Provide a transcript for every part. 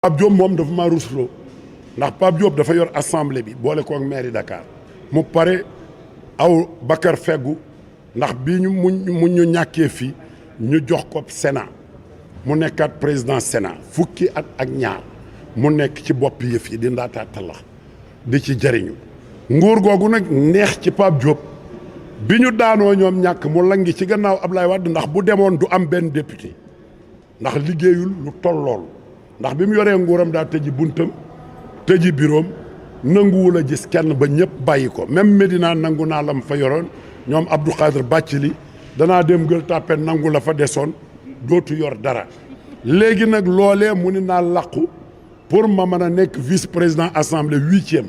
Pape Diop moom dafa maa rusloo ndax Pape Diop dafa yor assemblée bi boole ko ak mairie Dakar mu pare aw Bakar feggu ndax bii ñu ñàkkee fii ñu jox ko Sénat mu nekkaat président Sénat fukki at ak ñaar mu nekk ci bopp yëf yi di ndaataatalax di ci jariñu nguur googu nag neex ci Pape Diop bi ñu daanoo ñoom ñàkk mu langi ci gannaaw Ablaye Wade ndax bu demoon du am benn député ndax liggéeyul lu tollool ndax bi mu yoree nguuram daa tëji buntam tëji biroom nanguwul a gis kenn ba ñëpp bàyyi ko même Medina nangu naa lam fa yoroon ñoom Abdou Khadre Bathily danaa dem Gueule Tapée nangu la fa desoon dootu yor dara léegi nag loolee mu ni naa làqu pour ma mën a nekk vice président assemblée 8e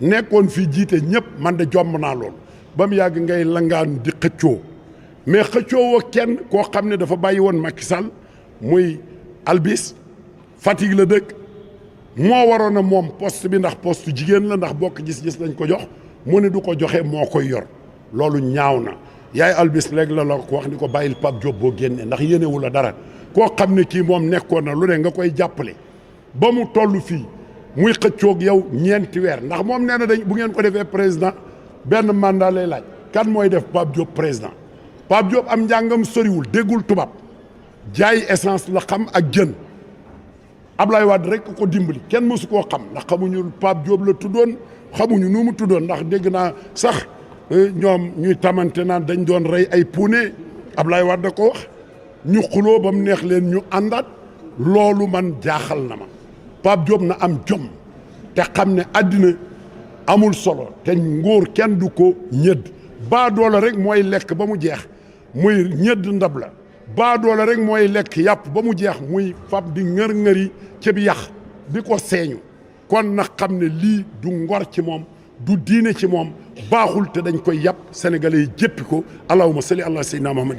nekkoon fii jiite ñëpp man de jomb naa lool ba mu yàgg ngay langaan di xëccoo mais xëccoo wa kenn koo xam ne dafa bàyyi woon Macky Sall muy Albis Fatick la dëkk moo waroon a moom poste bi ndax poste jigéen la ndax bokk gis-gis lañ ko jox mu ne du ko joxe moo koy yor loolu ñaaw na yaay Albis léegi la ko wax ni ko bàyyil Pape Diop boo génnee ndax yéenewu la dara koo xam ne kii moom nekkoon na lu ne nga koy jàppale ba mu toll fii muy xëccoog yow ñeenti weer ndax moom nee na dañ bu ngeen ko defee président benn mandat lay laaj kan mooy def Pape Diop président Pape Diop am njàngam soriwul déggul tubaab jaay essence la xam ak jën Ablaye Wade rek ko dimbali kenn mësu koo xam ndax xamuñu Pape Diop la tuddoon xamuñu nu mu tuddoon ndax dégg naa sax ñoom ñuy tamante naan dañ doon rey ay puune Ablaye Wade da ko wax ñu xuloo ba mu neex leen ñu àndaat loolu man jaaxal na ma Pape Diop na am jom te xam ne àddina amul solo te nguur kenn du ko ñëdd baa doole rek mooy lekk ba mu jeex muy ñëdd ndab la baa doole rek mooy lekk yàpp ba mu jeex muy fab di ngër-ngëri ci bi yax di ko seeñu kon na xam ne lii du ngor ci moom du diine ci moom baaxul te dañ koy yàpp sénégalais yi jéppi ko allahumma salli ala sayyidina Muhammad